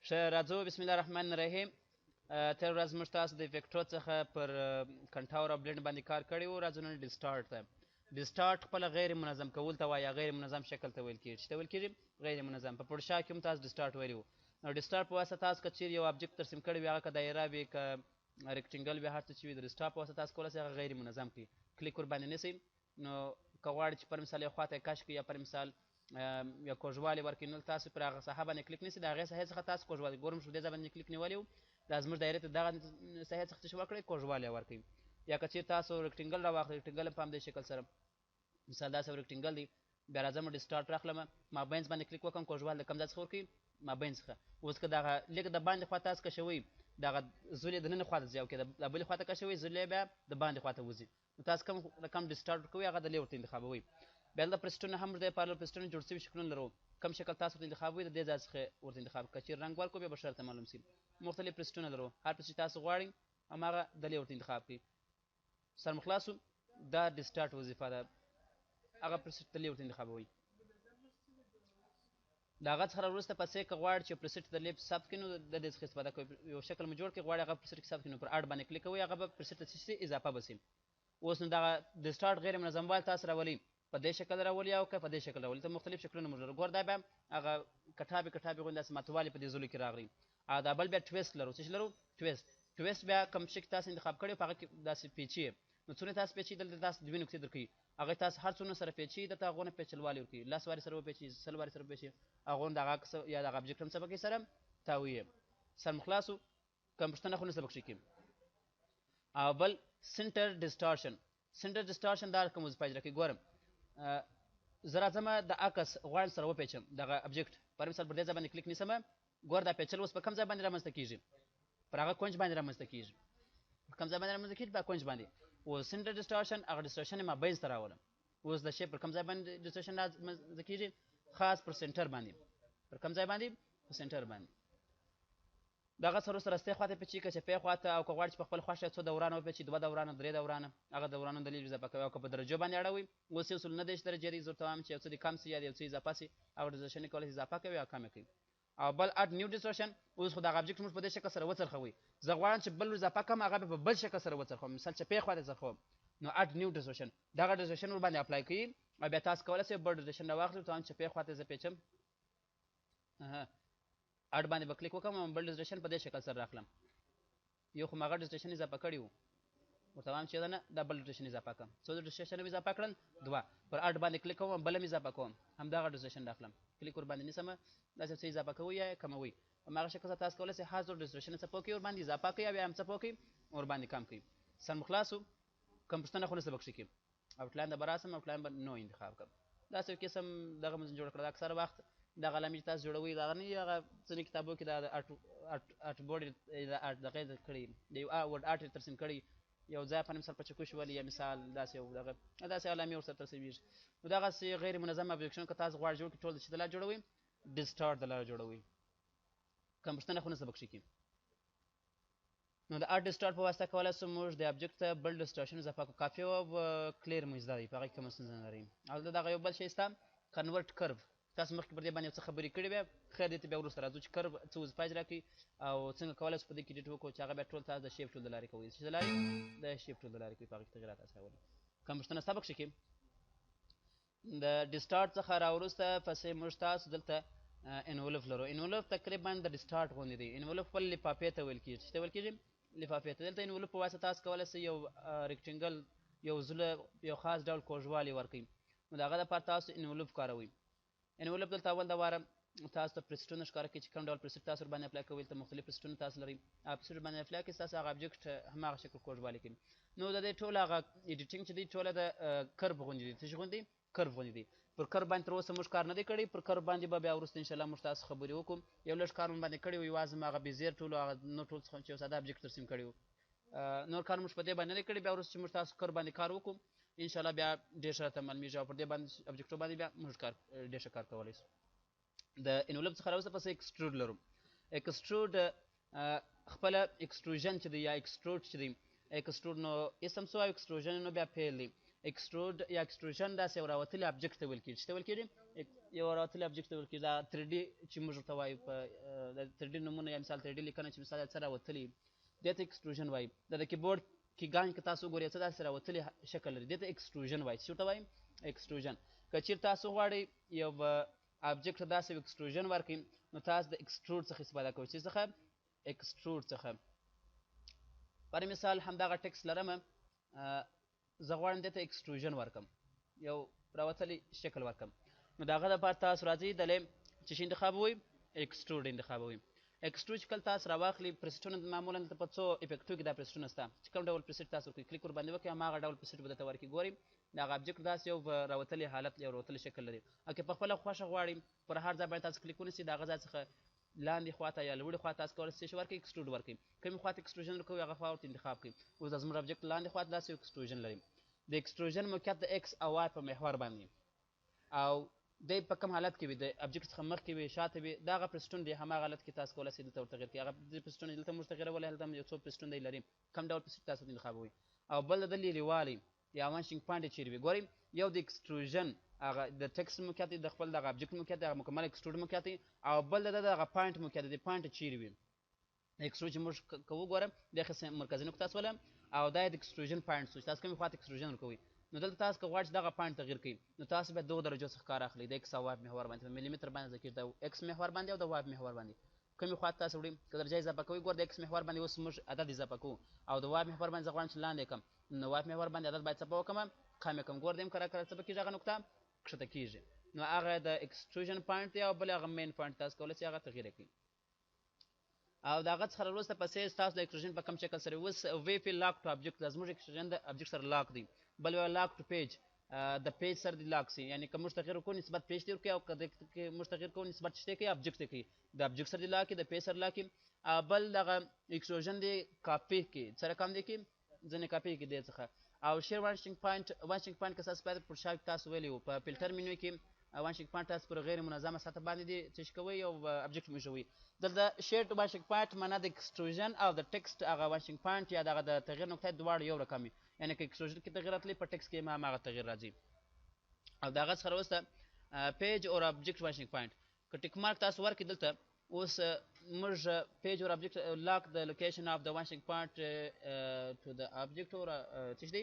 ښه راځو، بسم الله الرحمن الرحیم. تېره ورځ موږ تاسو د effect و څخه پر contour او blend باندې کار کړی وو. راځو نن distort ته. distort خپله غیر منظم کول ته وایي، غیر منظم شکل ته ویل کېږي. چې ته ویل کېږي غیر منظم. په فوټوشاپ کې هم تاسو distort ویلي وو. نو distort په واسطه تاسو که چیرې یو object ترسیم کړی وي، هغه که دایره وي که rectangle وي، هر څه چې وي، د distort په واسطه تاسو کولی شئ هغه غیر منظم کړئ. کلیک ورباندې نیسئ، نو که غواړئ چې پر مثال یو خواته یې کش کړئ یا پر مثال یا کوږوالی ورکړئ، نو تاسو پر هغه ساحه باندې کلیک نیسئ، د هغې ساحې څخه تاسو کوږوالی ګورم. شو دې ځای باندې کلیک نیولی و، دا زموږ دایرې ته دغه ساحې څخه څه ورکړئ، کوږوالی ورکړئ. یا که چیرې تاسو rectangle راواخلئ، rectangle په همدې شکل سره، مثال داسې rectangle دی، بیا راځم distort راخلم، مابینځ باندې کلیک وکړم، کوږوالی د کوم ځای څخه ورکړي؟ مابینځ څخه. اوس که دغه لیک د باندې خوا تاسو کشوئ، دغه زولې د ننه خواته ځي، او که د بلې خواته کشوئ، زولې بیا د باندې خواته وځي. نو تاسو کوم رقم distort ورکوئ هغه د لې ورته انتخابوئ. بیا دلته preset ونه هم د پاره preset ونه جوړ شوي شکلونه لرو، کوم شکل تاسو ورته انتخابوئ د دې ځای څخه ورته انتخاب. که چیرې رنګ ورکړو بیا به ښه درته معلوم شي. مختلف preset ونه لرو، هر preset تاسو غواړئ هماغه د لې ورته انتخاب کړئ. سر مو خلاص شو. دا distort وظیفه ده، هغه preset د لې ورته انتخابوئ. د هغه څخه وروسته پسې که غواړئ چې preset د لې ثبت کړئ، نو د دې څخه استفاده کوئ. یو شکل مو جوړ کړئ، غواړئ هغه preset کې ثبت کړئ، نو پر add باندې کلیک کوئ، هغه به preset ته څه شي اضافه به شي. اوس نو دغه distort غیر منظم وال تاسو راولئ، په دې شکل راولي او که په دې شکل راولي، ته مختلف شکلونه موږ لرو. ګور دا بیا هغه کټابې کټابې غوندې داسې ماتوالي په دې زولو کې راغلی. او دا بل بیا twist لرو. څه شي لرو؟ twist. twist بیا کوم شکل تاسو انتخاب کړی په هغه کې داسې پیچي، نو څونه تاسو پیچي دلته تاسو دوې نقطې درکوي، هغه تاسو هر څونه سره پیچي درته هغونه پیچلوالی ورکوي، 10 وارې سره وپیچي، 20 وارې سره وپیچي، هغونه د هغه عکس یا د هغه object هم څه پکې سره تاویي. سر مو خلاص شو، کوم پوښتنه خو نشته پکښې کې. او بل center distortion. center distortion دا کوم وظیفه اجرا کوي؟ ګورم زه راځم د عکس غواړم سره وپیچم دغه object، پر مثال پر دې ځای باندې کلیک نیسم، ګور دا پیچل اوس په کوم ځای باندې رامنځته کیږي؟ پر هغه کنج باندې رامنځته کیږي. پر کوم ځای باندې رامنځته کیږي؟ په کنج باندې. اوس center distortion هغه distortion ما بینځ ته راولم. اوس د شی پر کوم ځای باندې distortion رامنځته کیږي؟ خاص پر center باندې. پر کوم ځای باندې؟ پر center باندې. دغه سره سره ستې خواته پیچي که چپې خواته، او که غواړي چې په خپل خوښه څو دورانه وپیچي، 2 دورانه 3 دورانه، هغه دورانو دلیل اضافه کوي. او که په درجو باندې اړوي، اوس یو سل نه دېرش درجې دی، زه ورته وایم چې یو څه دې کم سي یا یو څه اضافه سي، هغه distortion یې کولی شي اضافه کوي او کم یې کوي. او بل add new distortion، اوس خو دغه object موږ په دې شکل سره وڅرخوي، زه غواړم چې بل اضافه کړم، هغه به په بل شکل سره وڅرخوم، مثال چپې خواته څرخوم، نو add new distortion دغه distortion ورباندې apply کوي، او بیا تاسو کولی شئ بل distortion راواخلئ، ورته وایم چپې خواته زه پیچم، add باندې به کلیک وکړم او بل distortion په دې شکل سره راخلم. یو خو ما هغه distortion اضافه کړی وو، ورته وایم چې نه دا بل distortion اضافه کړم. څو distortion مې اضافه کړل؟ 2. پر add باندې کلیک کوم، بل مې اضافه کوم، همدغه distortion راخلم، کلیک ورباندې نیسم، داسې څه اضافه کوئ یا کموئ. هماغه شکل سره تاسو کولی شئ هر څو distortion څه پوه کړئ ورباندې اضافه کړئ او یا هم څه پوه کړئ ورباندې کم کړئ. سر مو خلاص شو، کوم پوښتنه خو نشته پکښې کې. outline ته به راسم، outline به نو انتخاب کړم. داسې یو قسم دغه مې جوړ کړه. اکثره وخت دغه علامې چې تاسو جوړوئ دغه نه وي، هغه ځینې کتابو کې دا د art board د art دغه یې کړی، د یو word art یې ترسیم کړی، یو ځای په مثال په چکش ولي یا مثال داسې یو دغه داسې علامې ورسره ترسیمیږي. نو دغسې غیر منظم object ونه که تاسو غواړئ جوړ کړئ، ټول د څه د لارې جوړوئ؟ distort د لارې جوړوئ. کوم پوښتنه خو نشته پکښې کې. نو د add distort په واسطه کولی شو موږ د object ته بل distortion اضافه کړو. کافي او clear مو زده دی، په هغه کې کومه ستونزه نه لري. او دغه یو بل شی شته، convert curve. تاسو مخکې پر دې باندې یو څه خبرې کړې وې، خیر دې ته بیا وروسته راځو چې curve څه وظیفه اجرا کوي او څنګه کولی شو په دې کې edit وکړو، چې هغه بیا ټول تاسو د shape tool د لارې کوئ. څه د لارې؟ د shape tool د لارې کوي، په هغه کې تغیرات تاسو راولي. کوم پوښتنه شته پکښې کې؟ د distort څخه راوروسته پسې موږ تاسو دلته envelope لرو. envelope تقریبا د distort غوندې دی. envelope خپل لفافې ته ویل کېږي. څه ته ویل کېږي؟ لفافې ته. دلته envelope په واسطه تاسو کولی شئ یو rectangle، یو زله، یو خاص ډول کوږوالی ورکړئ. نو د هغه دپاره تاسو envelope کاروئ. envelope دلته اول د واره تاسو ته preset ونه ښکاره کوي چې کوم ډول preset تاسو ورباندې apply کوئ. دلته مختلف preset ونه تاسو لرئ، هغه preset ورباندې apply کوي، ستاسو هغه object هماغه شکل کوږوالی کوي. نو د دې ټول هغه editing چې دی ټوله د curve غوندې دی. څه شي غوندې؟ curve غوندې دی. پر curve باندې تر اوسه موږ کار نه دی کړی، پر curve باندې به بیا وروسته انشاءالله موږ تاسو خبرې وکړو. یو لږ کار مو باندې کړی و، یوازې مو هغه bezier tool هغه نور ټول څخه چې یو ساده object ترسیم کړی و، نور کار موږ په دې باندې نه دی کړی. بیا وروسته چې موږ تاسو curve باندې کار وکړو انشاءالله بیا ډېر ښه راته معلومېږي او پر دې باندې object و باندې بیا موږ ډېر ښه کار کولی شو. د envelope څخه راوروسته پسې extrude لرو. extrude خپله extrusion چې دی یا extrude چې دی، extrude نو اسم څه او extrusion نو بیا فعل دی. extrude یا extrusion داسې یو راوتلی object ته ویل کېږي. څه ته ویل کېږي؟ یو راوتلی object ته ویل کېږي. دا 3D چې موږ ورته وایو، په 3D نمونه یا مثال 3D لیکنه چې مثال څه راوتلي، دې ته extrusion وایي. دا د کیبورډ کیګان که تاسو وګورئ څه داسې راوتلی شکل لري، دې ته extrusion وایي. څه ورته وایي؟ extrusion. که چېرې تاسو غواړئ یو object ته داسې یو extrusion ورکړئ، نو تاسو د extrude څخه استفاده کوئ. څه څخه؟ extrude څخه. پر مثال همدغه text لرم، زه غواړم دې ته extrusion ورکړم، یو راوتلی شکل ورکړم. نو د هغه دپاره تاسو راځئ د لیم چې شي انتخابوئ، extrude انتخابوئ. extrude چې کله تاسو راواخلي، preset ونه معمولا دلته په څو effect و کې دا preset ونه شته، چې کوم ډول preset تاسو ورکړئ کلیک ورباندې وکړئ، هماغه ډول preset به درته ورکړي. ګورئ دغه object داسې یو راوتلی حالت، یو راوتلی شکل لري. او که په خپله خوښه غواړئ پر هر ځای باندې تاسو کلیک ونیسئ، د هغه ځای څخه لاندې خواته یا لوړې خواته تاسو کولی شئ چې ورکړئ، extrude ورکړئ. کومې خواته extrusion ورکوئ هغه خوا ورته انتخاب کړئ. اوس دا زموږ object لاندې خواته داسې یو extrusion لري. د extrusion موقعیت د X او Y په محور باندې، او دی په کوم حالت کې وي، د object څخه مخکې وي، شاته وي، دا هغه preset ونه دی، هماغه حالت کې تاسو کولی شئ دلته ورته تغیر کړئ. هغه دې preset ونه دلته موږ تغیرولی، هلته هم یو څو preset ونه دی لري، کوم ډول preset تاسو انتخابوئ. او بل د لیرېوالی یا vanishing point یې چېرې وي. ګورئ یو د extrusion هغه د text موقعیت دی، د خپل دغه object موقعیت دی، هغه مکمل extrude موقعیت دی، او بل د دغه point موقعیت دی، د point چېرې وي. extrude چې موږ کوو ګوره د ښه مرکزي نقطه سوله، او دا د extrusion point سو چې تاسو کومې خواته extrusion ورکوئ. نو دلته تاسو که غواړئ چې دغه point تغیر کړئ، نو تاسو باید دغو درجو څخه کار اخلئ، د X او Y محور باندې، په میلیمتر باندې ذکر، د X محور باندې او د Y محور باندې کومې خواته تاسو وړئ. که درجه اضافه کوئ، ګوره د X محور باندې اوس موږ عدد اضافه کوو، او د Y محور باندې زه غواړم چې لاندې کړم، نو Y محور باندې عدد باید څه وکړم، کم یې کړم. ګوره دیم کرار کرار څه به کېږي، هغه نقطه کښته کېږي. نو هغه د extrusion point دی، او بل هغه main point تاسو کولی شئ هغه تغیر کړئ. او د هغه څخه وروسته پسې ستاسو د extrusion په کوم شکل سره اوس وی lock to object، دا زموږ extrusion د object سره lock دی. بل وی lock to page، د page سره دی lock سي، یعنی که موږ تغیر وکړو نسبت page ته ورکوي، او که موږ تغیر کوو نسبت څه کوي، object ته کوي، د object سره دی lock، د page سره lock. بل دغه extrusion دی کاپي کې سره کم دی کې ځینې کاپي کې دی څخه. او share vanishing point، vanishing point که تاسو باید پر شا کې تاسو ویلي وو په filter menu کې vanishing point تاسو پر غیر منظمه سطح باندې دی څه کوي، یو object موږوي. دلته share vanishing point معنا د extrusion او د text هغه vanishing point یا دغه د تغیر نقطه دواړه یو رقم وي، یعنی که extrusion کې تغیر راتلی په text کې هم هماغه تغیر راځي. او د هغه څخه وروسته page or object vanishing point، که tick mark تاسو ورکړئ دلته اوس موږ page or object lock the location of the vanishing point to the object or څه دی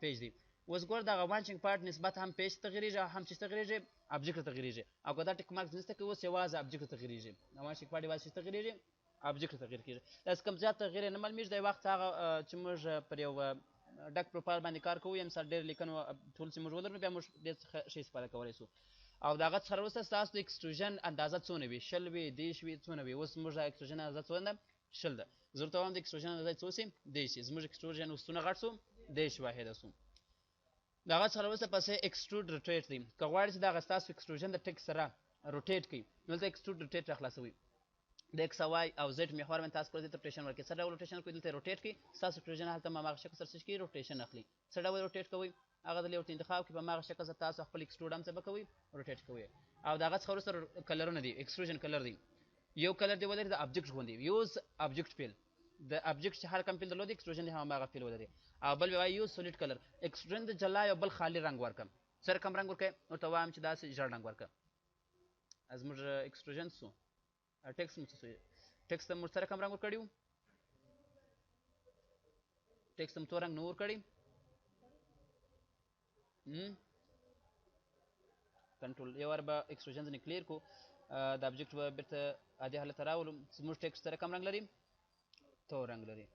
page دی. اوس ګوره دغه vanishing point نسبت هم page ته تغیرېږي او هم څه تغیرېږي، object ته تغیرېږي. او که دا tick mark نشته که اوس یوازې object ته تغیرېږي، دا vanishing point یوازې څه تغیرېږي، object ته تغیر کېږي. داسې کوم زیات تغیر یې نه معلومېږي. دا وخت هغه چې موږ پر یو ډک profile باندې کار کوو، یا مثال ډېر لیکنو ټول چې موږ ولرو، بیا موږ ډېر څخه ښه استفاده کولی شو. او د هغه څخه وروسته ستاسو د extrusion اندازه څونه وي، 20 وي، 30 وي، څونه وي. اوس موږ د extrusion اندازه څونه ده، 20 ده. زه ورته وایم د extrusion اندازه څو سي، 30 سي. زموږ extrusion اوس څونه غټ سو، 30 واحده سو. د هغه څخه وروسته پسې extrude rotate دی. که غواړئ چې دغه ستاسو extrusion د text سره rotate کړئ، نو دلته extrude rotate راخلاصوئ. د X او Y او Z محور باندې تاسو کولی شئ rotation ورکړئ. څه ډول rotation ورکوئ؟ دلته rotate کړئ، ستاسو extrusion هلته هم هماغه شکل سره څه کوي، rotation اخلي. څه ډول rotate کوئ؟ هغه دلته ورته انتخاب کړئ، په هماغه شکل سره تاسو خپل extrude هم څه به کوئ، rotate کوئ. او د هغه څخه وروسته color ونه دي، extrusion color دی. یو color دی ولري د object غوندې، use object fill، د object چې هر کوم fill درلود extrusion دی هم هماغه fill ولري. او بل وایي use solid color، extrusion د جلا یو بل خالي رنګ ورکړم. څه رقم رنګ ورکړئ؟ ورته وایم چې داسې ژړ رنګ ورکړه. زموږ extrusion سو، text مو څه سو، text ته موږ څه رقم رنګ ورکړی وو؟ text ته مو تور رنګ نه ورکړی؟ کنټرول یو وار به extrusion ځینې clear کړو، د object به بېرته عادي حالت ته راولو. زموږ text څه رقم رنګ لري؟ تور رنګ لري.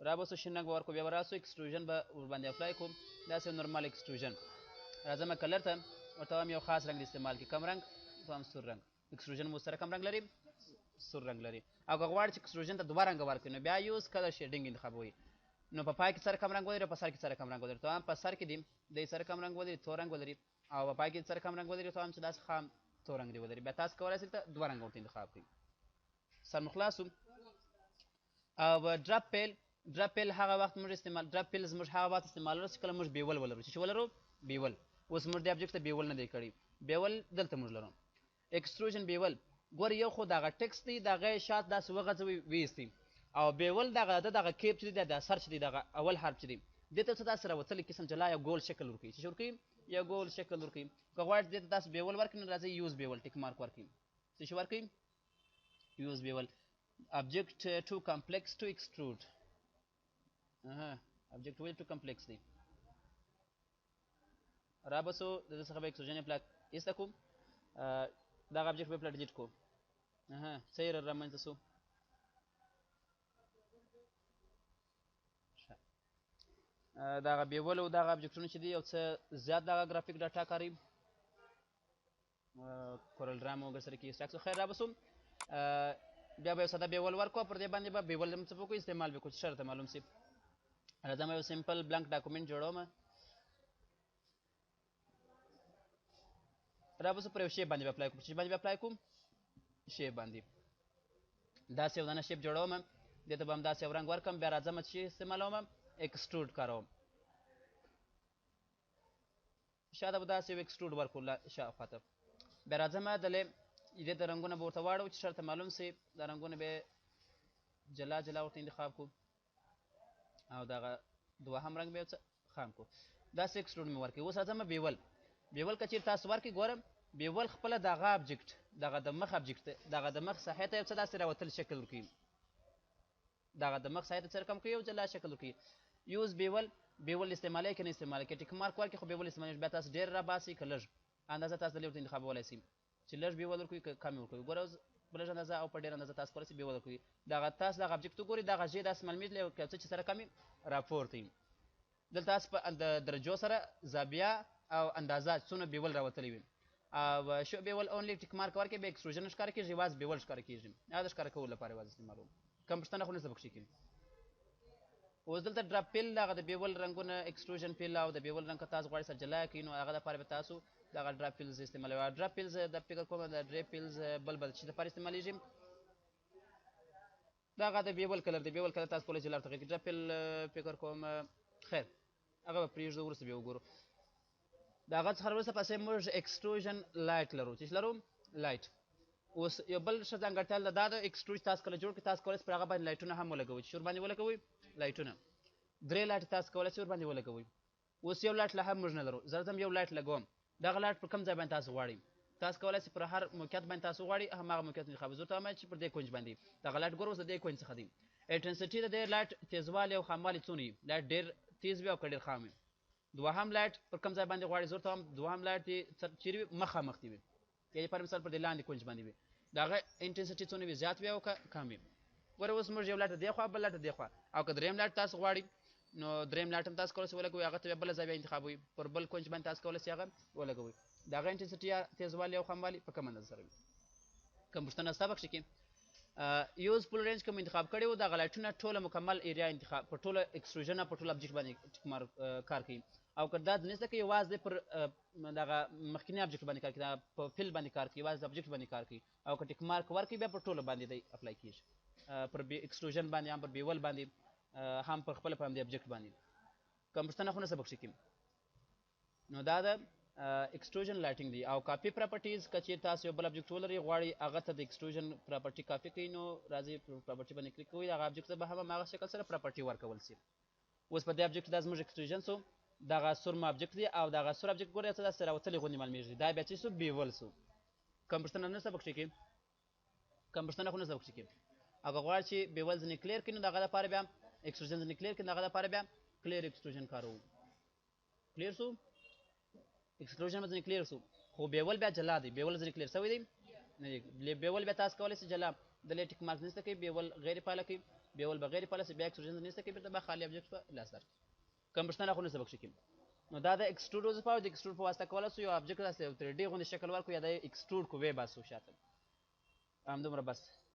را به شین رنګ به ورکړو، بیا به راسو extrusion به ورباندې apply کړو، داسې normal extrusion. راځم color ته، ورته وایم یو خاص رنګ استعمال کړي. کوم رنګ؟ ورته وایم سور رنګ. extrusion مو سره کوم رنګ لري؟ سور رنګ لري. او که غواړئ چې extrusion ته دوه رنګه ورکړي، نو بیا use color shading انتخابوئ. نو په پای کې څه رقم رنګ ولري، په سر کې څه رقم رنګ ولري؟ ته وایم په سر کې دی څه رقم رنګ ولري، تور رنګ ولري، او په پای کې څه رقم رنګ ولري؟ ته وایم چې داسې خام تور رنګ دی ولري. بیا تاسو کولی شئ ته دوه رنګه ورته انتخاب کړئ. سر مو خلاص شو. او drop fill، drop fill هغه وخت موږ استعمال، drop fill زموږ هغه وخت استعمالولو چې کله موږ bevel ولرو. چې ولرو bevel. اوس موږ دې object ته bevel نه دی کړی، bevel دلته موږ لرو. extrusion bevel، ګوره یو خو دغه text دی، دغه شات داسې وغځوي ویستي، او bevel دغه دغه cap چې دی، د سر چې دی، دغه اول حرف چې دی، دې ته څه داسې راوتلی قسم جلا یو ګول شکل ورکوي. چې ورکوي؟ یو ګول شکل ورکوي. که غواړئ دې ته تاسو bevel ورکړئ نو راځئ use bevel tick mark ورکړئ. څه شي ورکړئ؟ Use bevel. Object too complex to extrude. Object ولې too complex دی؟ را به سو د دې څخه به extrusion پلاک ایسته کوم، دغه object به پلا delete کوم. څه error رامنځته سو؟ دغه bevel او دغه object ونه چې دي یو څه زیات دغه graphic data کاروي، CorelDRAW مو ورسره کې extract. خیر را به سو، بیا به یو ساده bevel ورکړو، پر دې باندې به bevel هم څه وکړو، استعمال به کړو چې ښه راته معلوم سي. راځم یو simple blank document جوړوم. را به سو پر یو shape باندې به apply کوم. چې باندې به apply کوم؟ Shape باندې. داسې یو دانه shape جوړوم، دې ته به هم داسې یو رنګ ورکړم. بیا راځم چې استعمالوم extrude کاروم. شاته به داسې یو extrude ورکړو شاوخوا ته. بیا راځم دلې دې ته رنګونه به ورته واړوو چې ښه راته معلوم سي. دا رنګونه به جلا جلا ورته انتخاب کړو او دغه دوهم رنګ به یو څه خام کړو. داسې extrude مې ورکړي. اوس راځم bevel. Bevel که چېرې تاسو ورکړئ، ګورم bevel خپله دغه object، دغه د مخ object، دغه د مخ ساحې ته یو څه داسې راوتل شکل ورکوي. دغه د مخ ساحې ته څه رقم کوي؟ یو جلا شکل ورکوي. Use bevel. Bevel استعمالوي که نه استعمالوي؟ که tick mark ورکړي خو bevel استعمالوي، بیا تاسو ډېر راباسئ که لږ اندازه تاسو د ورته انتخابولی سئ چې لږ bevel ورکوي که کم یې ورکوي. ګوره اوس په لږ اندازه او په ډېره اندازه تاسو کولی سئ bevel ورکوي. دغه تاسو دغه object وګورئ، دغه ژې داسې معلومېږي لکه یو څه چې سره کمې راپورته وي. دلته تاسو په درجو سره زاویه او اندازه څونه bevel راوتلی وي. او show bevel only tick mark ورکړي، بیا extrusion ښکاره کېږي، یوازې bevel ښکاره کېږي. دا د ښکاره کولو لپاره یوازې استعمالوم. کوم پوښتنه خو نشته پکښې کې. اوس دلته drop fill، دغه د bevel رنګونه extrusion fill او د bevel رنګ که تاسو غواړئ سره جلا کړئ نو هغه دپاره به تاسو دغه drop fills استعمالوئ. Drop fills د فکر کوم د drop fills بل به چې دپاره استعمالېږي، دغه د bevel color دی. Bevel color تاسو کولی شئ لار تغیر کړئ. Drop fill فکر کوم خیر هغه به پرېږدو، وروسته بیا وګورو. د هغه څخه وروسته پسې موږ extrusion light لرو. چې لرو؟ Light. اوس یو بل ښه ځانګړتیا دا ده، extrude تاسو کله جوړ کړئ، تاسو کولی شئ پر هغه باندې light ونه هم ولګوئ. چې ورباندې ولګوئ light ونه، درې light تاسو کولی شئ ورباندې ولګوئ. اوس یو light لا هم موږ نه لرو، زه راځم یو light لګوم. دغه light پر کوم ځای باندې تاسو غواړئ؟ تاسو کولی شئ پر هر موقعیت باندې تاسو غواړئ هماغه موقعیت انتخاب. زه ورته وایم چې پر دې کونج باندې دغه light ګوره، اوس د دې کونج څخه دی. Intensity د دې light تیزوالی او خاموالی څونه وي؟ Light ډېر تیز وي او که ډېر خام وي؟ دوهم light پر کوم ځای باندې غواړي؟ زه ورته وایم دوهم light دې چېرې وي؟ مخامخ دې وي، یعنې پر مثال پر دې لاندې کونج باندې وي. د هغه intensity څونه وي؟ زیات وي او که کم وي؟ ګوره اوس موږ یو light دې خوا، بل light دې خوا، او که دریم light تاسو غواړئ نو دریم light هم تاسو کولی شئ ولګوئ، هغه ته بیا بله زاویه انتخابوئ، پر بل کونج باندې تاسو کولی شئ هغه ولګوئ. د هغه intensity یا تیزوالی او خاموالی په کوم اندازه سره وي؟ کوم پوښتنه ستا پکښې کې؟ Use full range کوم انتخاب کړی و، دغه light ونه ټوله مکمل area انتخاب په ټوله extrusion په ټوله object باندې کار کوي. او که دا نشته که یوازې پر دغه مخکني object باندې کار کوي، دا په fill باندې کار کوي، یوازې object باندې کار کوي. او که tick mark ورکړي بیا پر ټولو باندې دی apply کېږي، پر extrusion باندې، هم پر bevel باندې، هم پر خپله په همدې object باندې. کوم پوښتنه خو نشته پکښې کې؟ نو دا د extrusion lighting دی. او copy properties، که چېرې تاسو یو بل object ولرئ غواړئ هغه ته د extrusion property copy کړئ، نو راځئ property باندې کلیک کوئ، هغه object ته به هم هماغه شکل سره property ورکول سي. اوس په دې object دا زموږ extrusion سو، دغه سور مو object دی، او دغه سور object ګورئ څه داسې راوتلې غوندې معلومېږي، دا بیا چې سو bevel سو. کوم پوښتنه نشته پکښې کې؟ کوم پوښتنه خو نشته پکښې کې؟ او که غواړئ چې bevel ځینې clear کړئ نو د هغه دپاره بیا extrusion ځینې clear کړئ، د هغه دپاره بیا clear extrusion کاروو. Clear سو؟ Extrusion به ځینې clear سو، خو bevel بیا جلا دی. Bevel ځینې clear سوی دی نه دی. Bevel بیا تاسو کولی شئ جلا د لې tick mark نشته کوي، bevel غیر فعاله کوي، bevel به غیر فعاله سي، بیا extrusion نشته کوي، بېرته به خالي object په لاس درکړي. کوم پوښتنه خو نشته پکښې کې؟ نو دا د extrude وظیفه او د extrude په واسطه کولی شو یو object داسې یو 3D غوندې شکل ورکړو، یا د extrude کو ویې باسو شاته. همدومره بس.